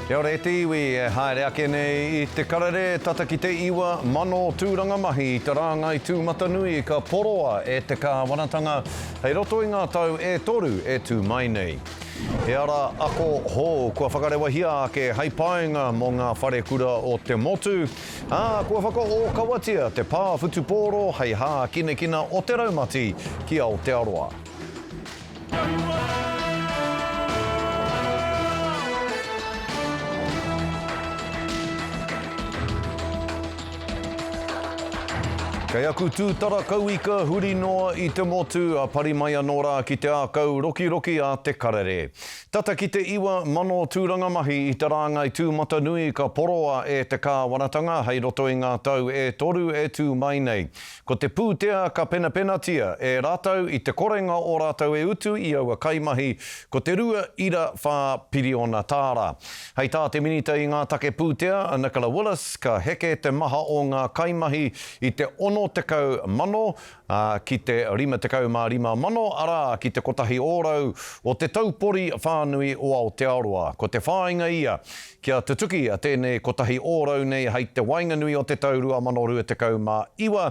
Kia ora e te iwi e haere ake nei i te karere tata ki te 9,000 tūranga mahi i te rāngai tūmatanui ka poroa e te kāwanatanga hei roto i ngā tau e toru e tū mai nei. He ara ako hou kua whakarewahia ake hei painga mō ngā wharekura o te motu, ā, kua whakaōkawatia te pā whutupōro hei hākinakina o te raumati ki Aotearoa. Kei aku tūtara kauika huri noa i te motu, a pari mai anō rā ki te ākau rokiroki a te karere. Tata ki te 9,000 tūranga mahi i te rāngai tūmatanui ka poroa e te kāwanatanga hei roto i ngā tau e toru e tū mai nei. Ko te pūtea ka penapenatia e rātou i te korenga o rātou e utu i aua kaimahi, ko te 2.4 piriona tāra. Hei tā te Minita i ngā take pūtea, a Nicola Willis, ka heke te maha o ngā kaimahi i te 60,000, ā, ki te 55,000, arā, ki te kotahi ōrau o te taupori whānui o Aotearoa. Ko te whāinga ia, Kia tutuki a tēnei kotahi ōrau nei hei te waenganui o te tau 2029,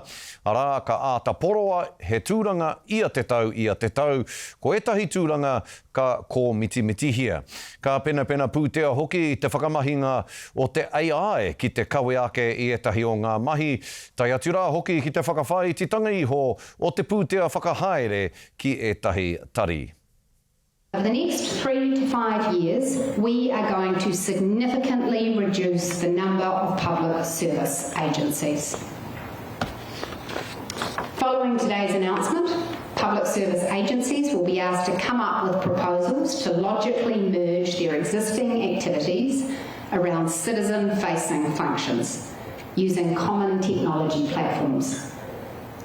arā, ka āta poroa he tūranga ia te tau ia te tau, ko ētahi tūranga ka kōmitimitihia. Ka penapena pūtea hoki te whakamahinga o te AI ki te kawe ake i ētahi o ngā mahi, tae atu rā hoki ki te whakawhāititanga iho o te pūtea whakahaere ki ētahi tari. Over the next three to five years, we are going to significantly reduce the number of public service agencies. Following today's announcement, public service agencies will be asked to come up with proposals to logically merge their existing activities around citizen-facing functions using common technology platforms.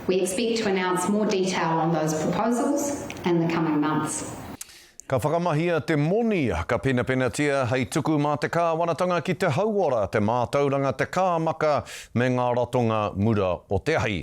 We expect to announce more detail on those proposals in the coming months. Ka whakamahia te moni ka penapenatia hei tuku mā te kāwanatanga ki te hauora, te mātauranga, te kāmaka me ngā ratonga mura o te ahi.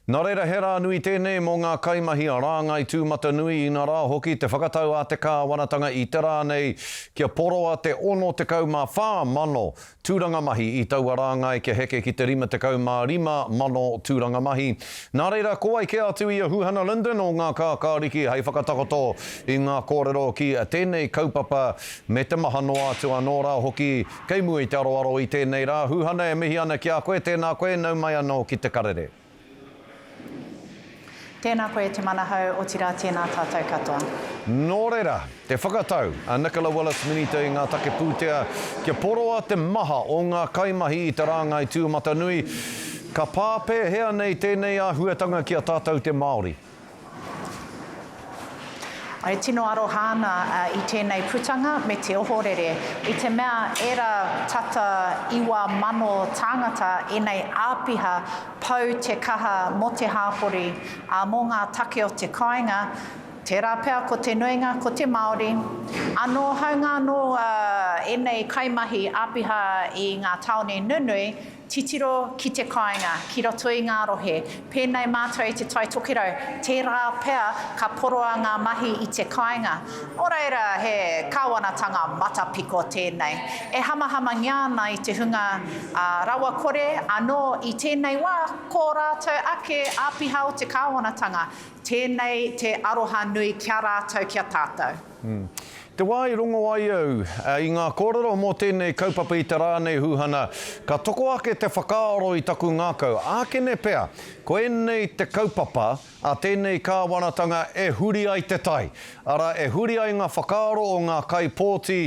Nā reira he rā nui tēnei mō ngā kaimahi a Rāngai Tūmatanui inarā hoki te whakatau a te kāwanatanga i te rā nei kia poroa te 64,000 tūranga mahi i taua rāngai kia heke ki te 55,000 tūranga mahi. Nā reira, ko wai kē atu i a Huhana Lyndon o Ngā Kākāriki hei whakatakoto i ngā kōrero ki tēnei kaupapa me te maha noa atu anō rā hoki kei mua i te aroaro i tēnei rā. Huhana, e mihi ana ki a koe, tēnā koe, nau mai anō ki te karere. Tēnā koe e Te Manahau, otirā tēnā tātou katoa. Nō reira, te whakatau a Nicola Willis Minita i ngā take pūtea kia poroa te maha o ngā kaimahi i te rāngai tūmatanui, ka pā pēhea nei tēnei āhuatanga ki a tātou te Māori? E tino aroha ana i tēnei putanga me te ohorere, i te mea ērā tata 9,000 tāngata ēnei āpiha pau te kaha mō te hāpori, ā, mō ngā take o te kāinga, tērā pea ko te nuinga ko te Māori. Anō, hāunga anō ēnei kaimahi āpiha i ngā tāone nunui, Titiro ki te kāinga, ki roto i ngā rohe. Pēnei mātou i Te Tai Tokerau, tērā pea ka poroa ngā mahi i te kāinga. Nō reira, he kāwanatanga matapiko tēnei. E hamahamangia ana i te hunga rawakore, anō i tēnei wā, ko rātou ake āpiha o te kāwanatanga. Tēnei te aroha nui ki a rātou, ki a tātou. Te wā i rongo ai au i ngā kōrero mō tēnei kaupapa i te rā nei Huhana, ka toko ake te whakaaro i taku ngākau, ākene pea, koinei te kaupapa a tēnei kāwanatanga e huri ai te tai, arā, e huri ai ngā whakaaro o ngā kaipōti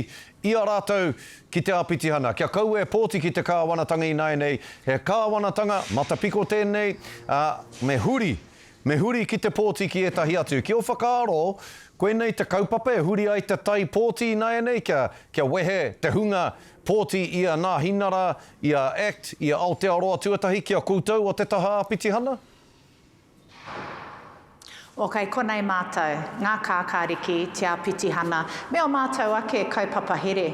i a rātou ki te āpitihana, kia kaua e pōti ki te kāwanatanga ināianei, he kāwanatanga matapiko tēnei, ā, me huri Me huri ki te pōti ki ētahi atu. Ki ō whakaaro, koinei te kaupapa e huri ai te tai pōti ināianei kia, kia wehe te hunga pōti i a Nāhinara, i a act, i a Aotearoa tuatahi ki a koutou o te taha āpitihana? O Kei konei mātou, ngā kākāriki, te āpitihana, me ō mātou ake kaupapa here.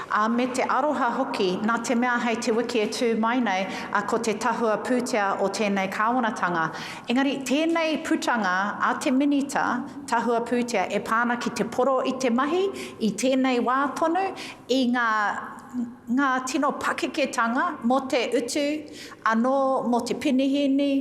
Ā, me te aroha hoki, nā te mea hei te wiki e tū mai nei, ā, ko te tahua pūtea o tēnei kāwanatanga. Engari, tēnei putanga a te Minita tahua pūtea e pā ana ki te poro i te mahi, i tēnei wā tonu, i ngā, ngā tino pakeketanga mō te utu, anō mō te penihīni,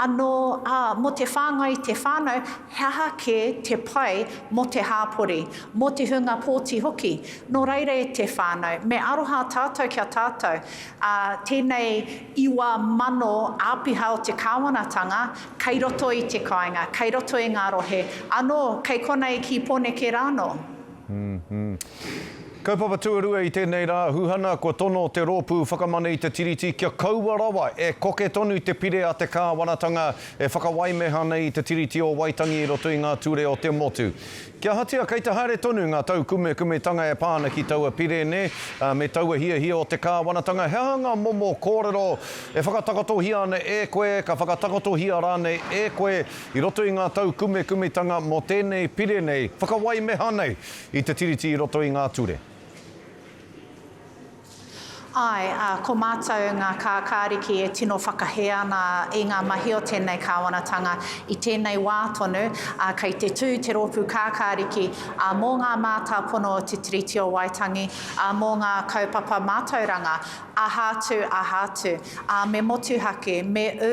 anō, ā, mō te whāngai i te whānau, he aha kē te pai mō te hāpori, mō te hunga pōti hoki. Nō reira e te whānau, me aroha tātou ki a tātou, ā, tēnei 9,000 āpiha o te kāwanatanga kei roto i te kāinga, kei roto i ngā rohe, anō, kei konei ki Pōneke rānō. Kaupapa tuarua i tēnei rā, Huhana, kua tono te Rōpū Whakamana i te Tiriti kia kaua rawa e koke tonu te pire a te kāwanatanga e whakawaimeha nei i te Tiriti o Waitangi i roto i ngā ture o te motu. Kia ahatia kei te haere tonu ngā taukumekumetanga e pā ana ki taua pire nē, me taua hiahia o te kāwanatanga, he aha ngā momo kōrero e whakatakotohia ana e koe, ka whakatakotohia rānei e koe I roto i ngā taukumekumetanga mō tēnei pire nei, whakawaimeha nei i te Tiriti i roto i ngā ture. Āe, ā, ko mātou ngā kākāriki e tino whakahē ana i ngā mahi o tēnei kāwanatanga i tēnei wā tonu, ā, kei te tū te rōpū kākāriki, ā, mō ngā mātāpono o te Tiriti o Waitangi, ā, mō ngā kaupapa mātauranga, aha atu, aha atu. Ā, me motuhake, me ū,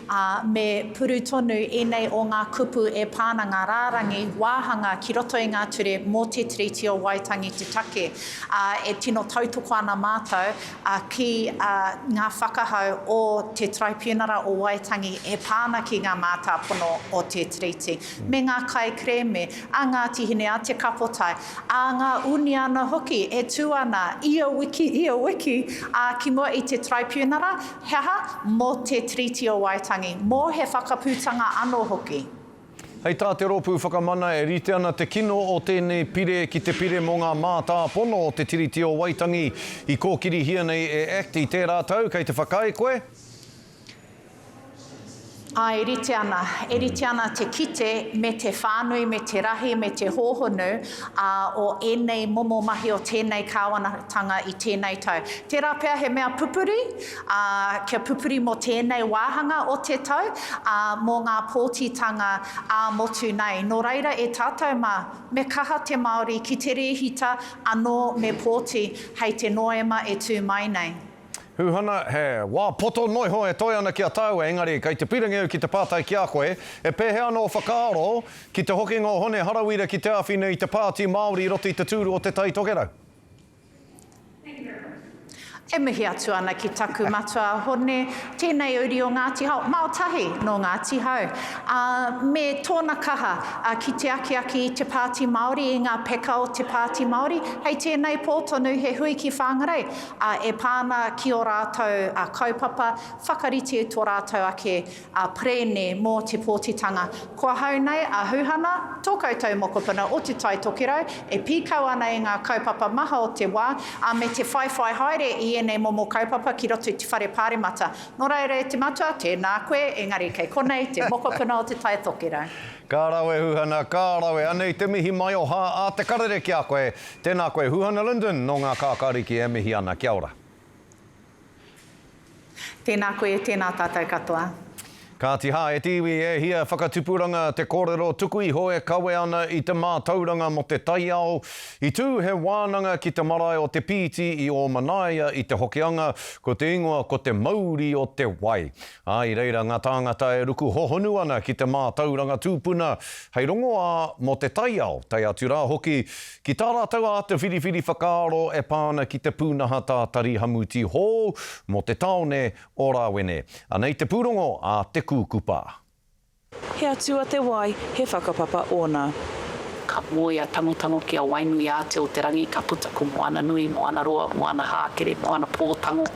ā, me puru tonu ēnei o ngā kupu e pā ana ngā rārangi wāhanga ki roto i ngā ture mō Te Tiriti o Waitangi te take, ā, e tino tautoko ana mātou, ā, ki, ā, ngā whakahau o te Taraipiunara o Waitangi e pā ana ki ngā mātāpono o Te Tiriti, me ngā kaikerēme a Ngāti Hine, a Te Kapotai, a ngā uniana hoki e tū ana ia wiki, ia wiki, ā, ki mua i te Taraipiunara, He aha? Mō te Tiriti o Waitangi. Mō he whakaputanga anō hoki. Hei tā Te Rōpū Whakamana e rite ana te kino o tēnei pire ki te pire mō ngā mātāpono o te Tiriti o Waitangi i kōkirihia nei e act i tērā tau. Kei te whakaae koe? Āe, e rite ana. E rite ana te kite me te whānui, me te rahi, me te hōhonu, ā, o ēnei momo mahi o tēnei kāwanatanga i tēnei tau. Tērā pea he mea pupuri, ā, kia pupuri mō tēnei wāhanga o te tau, ā, mō ngā pōtitanga ā-motu nei. Nō reira e tātou mā, me kaha te Māori ki te rēhita anō me pōti hei te Noema e tū mai nei. Huhana, he wā poto noiho e toe ana ki a tāua, engari kei te pirangi au ki te pātai ki a koe, e pēhea ana ō whakaaro ki te hokinga o Hone Harawira ki te āwhina i te Pāti Māori i roto i te tūru o Te Tai Tokerau? E mihi atu ana ki taku matua a Hone, tēnei uri o Ngāti Hao, Maotahi nō Ngāti Hau, ā, me tōna kaha ki te akiaki i te Pāti Māori, i ngā peka o te Pāti Māori, hei tēnei pō tonu he hui ki Whangarei, ā, e pā ana ki ō rātou kaupapa, whakarite tō rātou ake perēne mō te pōtitanga. Ko ahau nei, a Huhana, tō koutou mokopuna o Te Tai Tokerau, e pīkau ana i ngā kaupapa maha o te wā, ā, me te whaiwhai haere i ēnei momo kaupapa ki roto i te Whare Pāremata. Nō reira e te matua, tēnā koe, engari kei konei te mokopuna o Te Tai Tokerau. Ka rawe Huhana, ka rawe. Anei te mihi maioha a Te Karere ki a koe. Tēnā koe Huhana Lyndon, nō ngā kākāriki e mihi ana. Kia ora. Tēnā koe, tēnā tātou katoa. Kāti hā, e te iwi, e hia whakatupuranga te kōrero tuku iho e kawe ana i te mātauranga mō te taiao. I tū he wānanga ki te marae o Te Pīti i Ōmanaia i te Hokianga, ko te ingoa ko Te Mauri o te Wai. Ā, i reira ngā tāngata e ruku hohonu ana ki te mātauranga tūpuna hei rongoā mō te taiao, tae atu rā hoki Ki tā rātou āta whiriwhiri whakaaro e pā ana ki te pūnaha tātari hamuti hou mō te tāone o Rāwene. Anei te pūrongo a Te Kūkupa. He atua te wai, he whakapapa ōna. Ka moe a Tangotango ki a Wainuiātea-o-te-rangi, ka puta ko Moananui, Moanaroa, Moanahākere, Moanapōtango,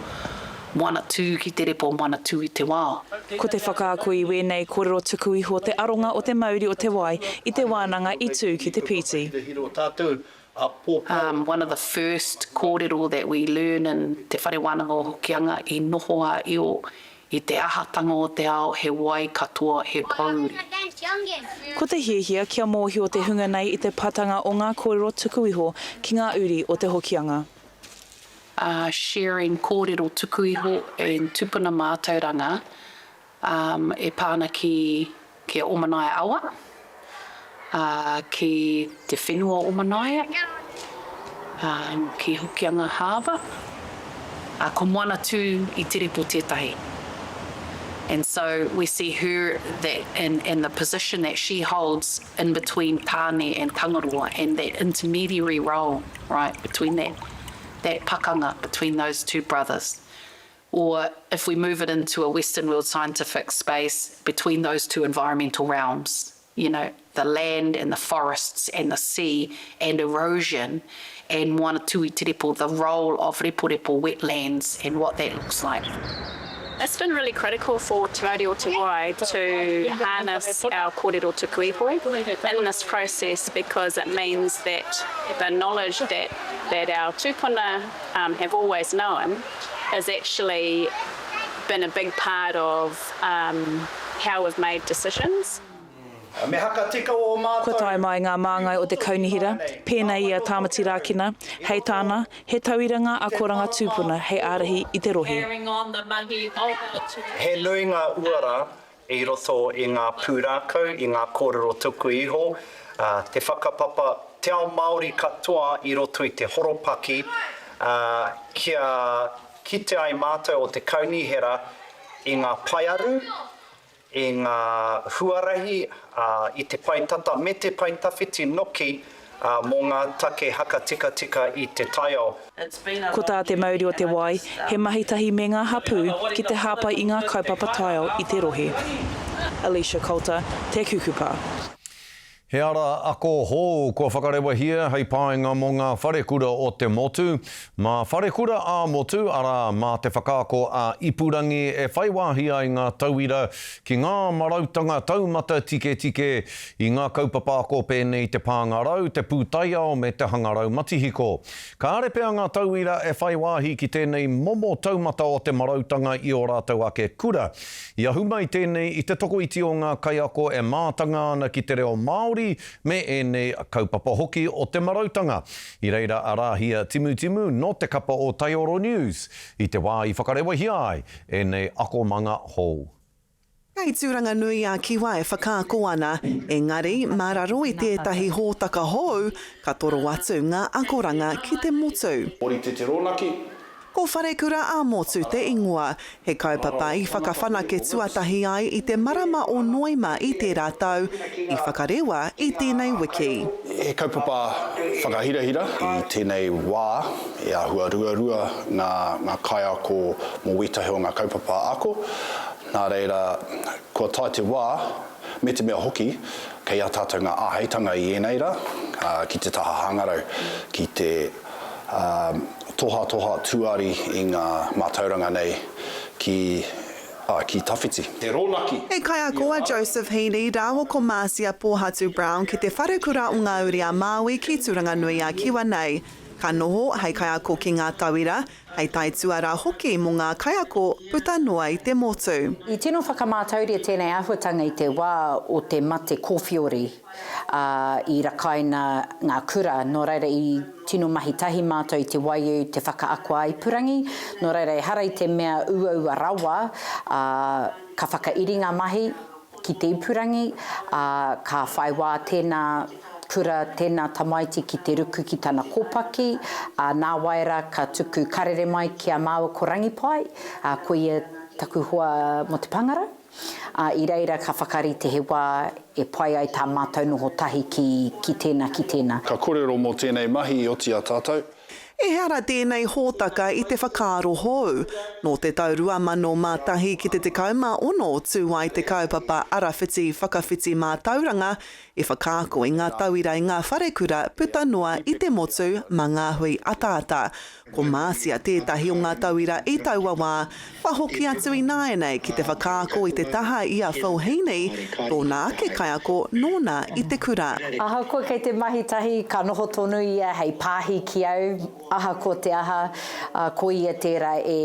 Moana tū ki te repo, moana tū i te wao. Ko te whakaako i wēnei kōrero tuku iho te aronga o te mauri o te wai i te wānanga i tū ki Te Pīti. One of the first kōrero that we learn in Te Whare Wānanga o Hokianga i noho a Io i te ahatanga o te ao he wai katoa he pōuri. Ko te hiahia kia mōhio te hunga nei i te patanga o ngā kōrero tuku iho ki ngā uri o Te Hokianga. Sharing kōrero tuku iho and tupuna mātauranga e pā ana ki ki a Omanaia awa, ā, ki te whenua o Omanaia, ā, ki Hokianga Harbour, ā, ko Moana Tū i Te Repo tētahi. And so we see her that and and the position that she holds in between Tāne and Tangaroa and that intermediary role, right, between that that pakanga between those two brothers. Or if we move it into a Western world scientific space between those two environmental realms, you know, the land and the forests and the sea and erosion and Moana Tui Te Repo, the role of reporepo wetlands and what that looks like. It's been really critical for Te Mauri o Te Wai to harness our kōrero tuku iho in this process because it means that the knowledge that, that our tūpuna um, have always known has actually been a big part of um, how we've made decisions. Me hakatika ō mātou. Kua tae mai ngā māngai o te kaunihera, pēnei i a Tāmati Rākena, hei tāna, he tauira ngā akoranga tūpuna hei ārahi i te rohe. He nui ngā uara i roto i ngā pūrākau, i ngā kōrero tuku iho, te whakapapa, te ao Māori katoa i roto i te horopaki, kia kite ai mātou o te kaunihera i ngā paearu, i ngā huarahi, ā, i te pae tata me te pae tawhiti noki, ā, mō ngā take hakatikatika i te taiao. Ko tā Te Mauri o te Wai, he mahi tahi me ngā hapū ki te hāpai i ngā kaupapa taiao i te rohe. Alicia Coulter, Te Kukupa. He ara ako hou kua whakarewahia hei painga mō ngā wharekura o te motu. Mā Wharekura ā-Motu, arā, mā te whakaako ā-ipurangi e whai wāhi ai ngā tauira ki ngā marautanga taumata tiketike i ngā kaupapa ako pēnei i te pāngarau, te pūtaiao me te hangarau matihiko. Kāre pea ngā tauira e whai wāhi ki tēnei momo taumata o te marautanga i ō rātou ake kura. I ahu mai tēnei i te tokoiti o ngā kaiako e mātanga ana ki te reo Māori me ēnei kaupapa hoki o te marautanga. I reira a Rāhia Timutimu nō te kapa o Taioro News i te wā i whakarewahia ai ēnei akomanga hou. Kei Tūranganui-a-Kiwa e whakaako ana, engari mā raro i tētahi hōtaka hou ka toro atu ngā akoranga ki te motu. Orite te rōnaki. Ko Wharekura ā-Motu te ingoa, he kaupapa i whakawhanake tuatahi ai i te marama o Noema i tērā tau, i whakarewa i tēnei wiki. He kaupapa whakahirahira i tēnei wā e āhua ruarua ngā kaiako mō wētahi o ngā kaupapa ako, nā reira kua tae te wā, me te mea hoki kei a tātou ngā āheitanga i ēnei rā ki te taha hangarau, ki te tohatoha tuari i ngā mātauranga nei ki, ā, ki tawhiti. Te rōnaki. He kaiako a Joseph Heaney rāua ko Marcia Pōhatu Brown ki te Wharekura o Ngā Uri a Māui ki Tūranganui-a-Kiwa nei. Ka noho hei kaiako ki ngā tauira, hei taituarā hoki mō ngā kaiako puta noa i te motu. I tino whakamātauria tēnei āhuatanga i te wā o te mate kōwhiori. ā, i rakaina ngā kura, nō reira i tino mahi tahi mātou i te waiū, te whakaako ā-ipurangi, nō reira ehara i te mea uaua rawa, ā, ka whakairi ngā mahi ki te ipurangi, ā, ka whai wā tēnā kura, tēnā tamaiti ki te ruku ki tana kōpaki, ā, nāwai rā ka tuku karere mai ki a māua ko Rangipai, ā, ko ia taku hoa mō te pāngarau. Ā, i reira ka whakarite he wā e pai ai tā mātou noho tahi ki, ki tēnā, ki tēnā. Ka korero mō tēnei mahi i oti a tātou. Ehara tēnei hōtaka i te whakaaro hou. Nō te tau 2001 ki te 16 tū ai te kaupapa Arawhiti Whakawhiti Mātauranga i whakaako i ngā tauira i ngā wharekura puta noa i te motu mā ngā hui ataata. Ko Marcia tētahi o ngā tauira i taua wā, kua hoki atu ināianei ki te whakaako i te taha i a Phil Heaney, tōna ake kaiako nōna i te kura. Ahakoa kei te mahi tahi, ka noho tonu ia hei pāhi ki au. Ahakoa te aha, ko ia tērā e,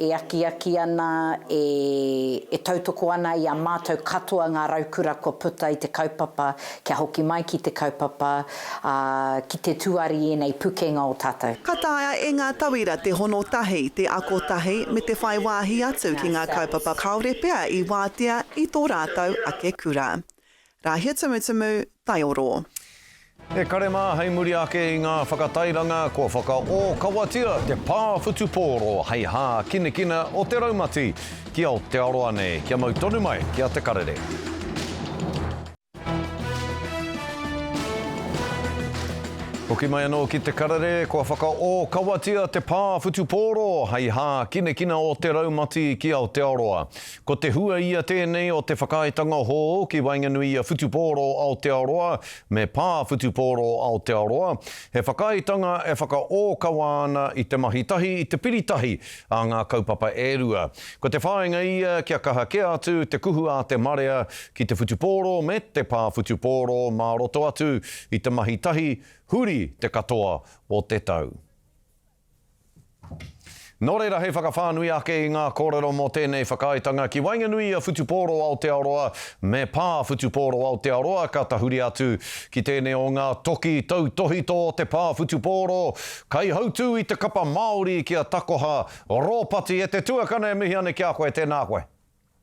e akiaki ana, e, e tautoko ana i a mātou katoa ngā raukura kua puta i te kaupapa, kia hoki mai ki te kaupapa, ā, ki te tuari i ēnei pukenga o tātou. Ka taea e ngā tauira te hono tahi, te ako tahi me te whai wāhi atu ki ngā kaupapa kāore pea i wātea i tō rātou ake kura. Rāhia Tumutumu, Taioro. E kare mā hei muri ake i ngā whakatairanga kua whakaōkawatia te pā whutupōro hei hākinakina o te raumati ki Aotearoa nei, kia mau tonu mai ki a Te Karere. Hoki mai anō ki Te Karere, kua whakaōkawatia te pā whutupōro hei hākinakina o te raumati ki Aotearoa. Ko te hua ia tēnei o te whakaaetanga hou ki waenganui i a Whutupōro Aotearoa me Pā Whutupōro Aotearoa, he whakaaetanga e whakaōkawa ana i te mahi tahi i te piritahi a ngā kaupapa e rua. Ko te whāinga ia kia kaha kē atu te kuhu a te marea ki te whutupōro me te pā whutupōro mā roto atu i te mahi tahi huri te katoa o te tau. Nō reira hei whakawhānui ake i ngā kōrero mō tēnei whakaaetanga ki waenganui i a Whutupōro Aotearoa me Pā Whutupōro Aotearoa ka tahuri atu ki tēnei o ngā toki tautōhito o te pā whutupōro, kaihautū i te kapa Māori ki a Takoha Rōpati e te tuakana e mihi ana ki a koe, tēnā koe.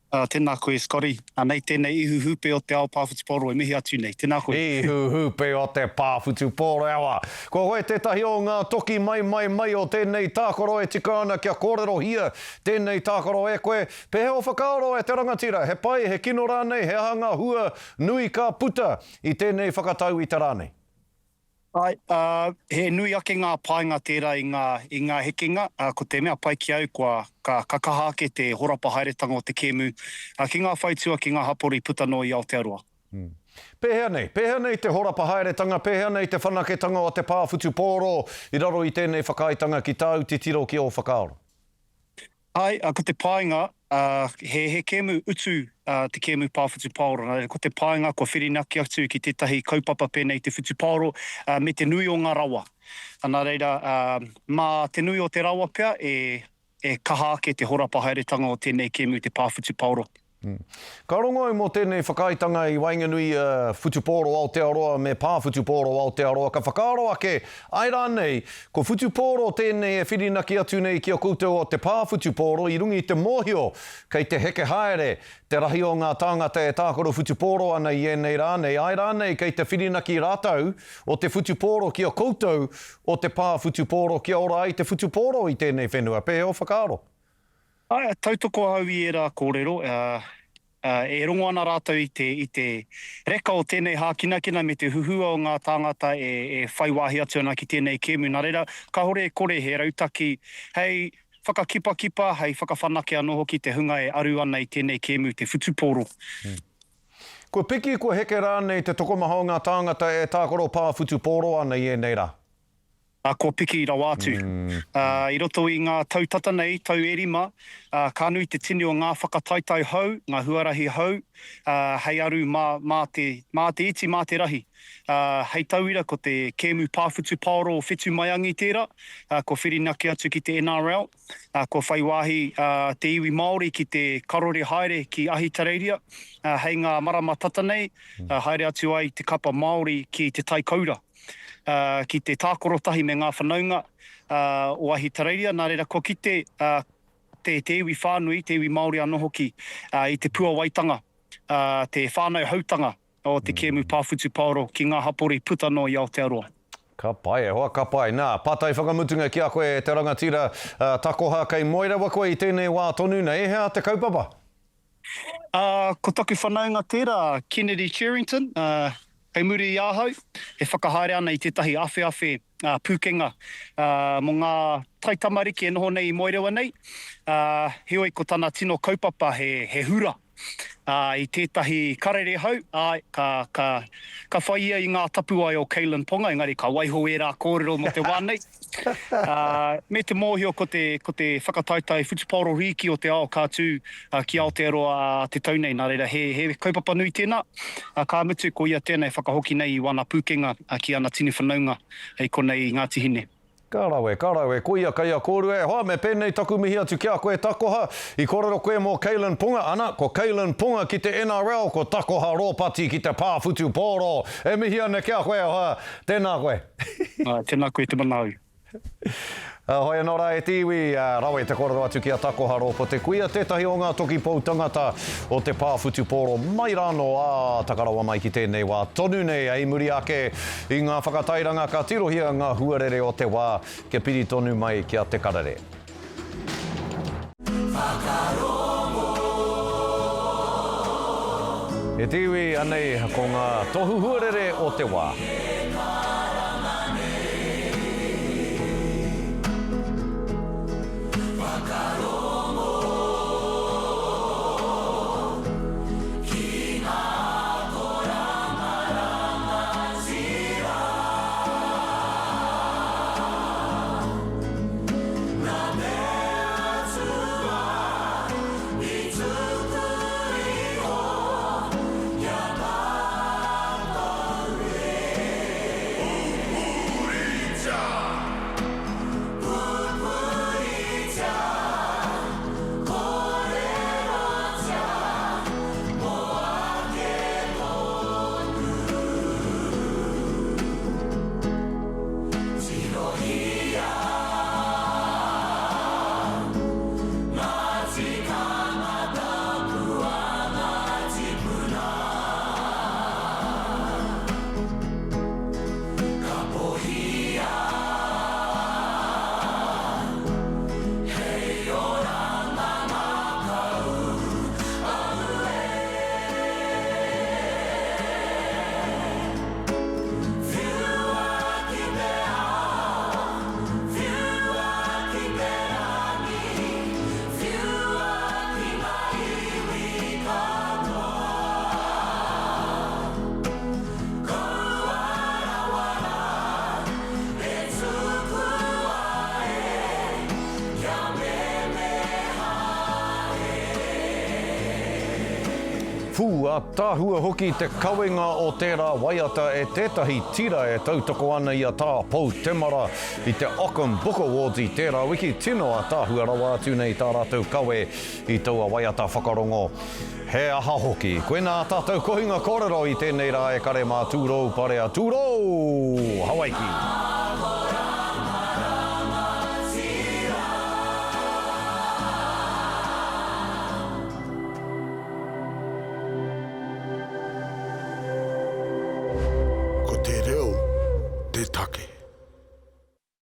Tēnā koe Scotty. Anei tēnei ihu hūpē o te ao pā whutupōro e mihi atu nei. Tēnā koe. Ihu hūpē o te pā whutupōro e awa. Ko koe tētahi o ngā toki mai mai mai o tēnei tākaro e tika ana kia kōrerohia tēnei tākaro e koe. Pēhea o whakaaro e te rangatira, he pai, he kino rānei, he aha ngā hua nui ka puta i tēnei whakatau i te rā nei? Āe, ā, he nui ake ngā painga tērā i ngā, i ngā hekenga, ā, ko te mea pai ki au, kua, ka, ka kaha ake te horapa haeretanga o te kēmu, ā, ki ngā whaitua, ki ngā hapori puta noa i Aotearoa. Pēhea nei? Pēhea nei te horapa haeretanga, pēhea nei te whanaketanga o te pā whutupōro i raro i tēnei whakaaetanga ki tāu titiro ki ō whakaaro? Āe, ko te painga, he, he kēmu utu te kēmu pā whutupaoro. Nā reira, ko te painga kua whirinaki atu ki tētahi kaupapa pēnei i te whutupaoro, me te nui o ngā rawa. Nā reira, mā te nui o te rawa pea e, e kaha ake te horapa haeretanga o tēnei kēmu te pā whutupaoro. Ka rongo au mō tēnei whakaaetanga i waenganui i a Whutupōro Aotearoa me Pā Whutupōro Aotearoa, ka whakaaro ake, āe rānei, ko Whutupōro tēnei e whirinaki atu nei ki a koutou o te Pā Whutupōro i runga i te mōhio kei te heke haere te rahi o ngā tāngata e tākaro whutupōro ana i ēnei rā nei, āe rānei kei te whirinaki rātou o te whutupōro ki a koutou o te Pā Whutupōro kia ora ai te whutupōro i tēnei whenua. Pēhea ō whakaaro? Āe, tautoko ahau i ērā kōrero. E rongo ana rātou i te, i te reka o tēnei hākinakina me te huhua o ngā tāngata e, e whai wāhi atu ana ki tēnei kēmu. Nā reira, kāore e kore he rautaki hei whakakipakipa, hei whakawhanake anō hoki te hunga e aru ana i tēnei kēmu, te whutupōro. Kua piki, kua heke rānei te tokomaha o ngā tāngata e tākaro pā whutupōro ana i ēnei rā? Ā, kua piki rawa atu. Ā, i roto i ngā tau tata nei, tau e rima, ā, ka nui te tini o ngā whakataetae hou, ngā huarahi hou, ā, hei aru mā, mā te, mā te iti, mā te rahi. Ā, hei tauira, ko te kēmu pā whutupaoro o Whetumaiangi tērā, ā, kua whirinaki atu ki te NRL, ā, kua whai wāhi, ā, te iwi Māori ki te karore haere ki Ahitereiria, ā, hei ngā marama tata nei, ā, haere atu ai te kapa Māori ki Te Tai Koura. ki te tākaro tahi me ngā whanaunga o Ahitereiria, nā reira kua kite te iwi whānui, te iwi Māori anō hoki, i te puawaitanga, te whānau hautanga o te kēmu pā whutupaoro ki ngā hapori puta noa i Aotearoa. Ka pai e hoa, ka pai. Nā, pātai whakamutunga ki a koe e te rangatira, Takoha, kei moe rawa koe i tēnei wā tonu nei, he aha te kaupapa? Ā, ko taku whanaunga tērā, Kennedy Cherrington, ā, kei muri i ahau, e whakahaere ana i tētahi awheawhe pūkenga mō ngā taitamariki e noho nei i Moerewa nei, ā, heoi ko tana tino kaupapa he, he hura, ā, i tētahi karere hou, āe, ka, ka, ka whai ia i ngā tapuwae o Kalyn Ponga, engari ka waiho ērā kōrero mō te wā nei. Ā, me te mōhio ko te, ko te whakataetae whutupaoro rīki o te ao ka tū ki Aotearoa ā te tau nei, nā reira he, he kaupapa nui tēnā, ā, ka mutu ko ia tēnā e whakahoki nei i wana pūkenga ki ana tini whanaunga i konei i Ngāti Hine. Ka rawe, ka rawe, koia kei a kōrua e hoa, me pēnei taku mihi atu ki a koe Takoha, i kōrero koe mō Kalyn Ponga, ana, ko Kalyn Ponga ki te NRL, ko Takoha Rōpati ki te pā whutupōro. E mihi ana ki a koe e hoa, tēnā koe. Āe, tēnā koe te manaau. Hoi anō rā e te iwi, rawe te kōrero atu ki a Takoha Rōpote Kuia, tētahi o ngā toki pou tangata o te pā whutupōro mai rānō ā, taka rawa mai ki tēnei wā tonu nei. I muri ake i ngā whakatairanga ka tirohia ngā huarere o te wā kia piri tonu mai ki a Te Karere. Whakarongo. E te iwi, anei ko ngā tohu huarere o te wā. E karanga nei. Whakarongo ki ngā akoranga rangatira. Nā te Atua i tuku iho ki a mātou e. Pupuritia! Pupuritia! Kōrerotia mō ake tonu. Tirohia ngā tikanga tapu a ngā tīpuna. Kapohia hei oranga ngākau auē. Whiua ki te ao, whiua ki te rangi, whiua ki ngā iwi katoa. Kaua rawa rā e tukua e, kia memeha e. Pū, ātaahua hoki te kawenga o tērā waiata e tētahi tira e tautoko ana i a Tā Pou Temara i te Ockham Book Awards i tērā wiki. Tino ātaahua rawa atu nei tā rātou kawe i taua waiata whakarongo. He aha hoki. Koinā ā tātou kohinga kōrero i tēnei rā e kare mā Tūrou Parea Tūrou! Hawaiki! Ko te reo te take.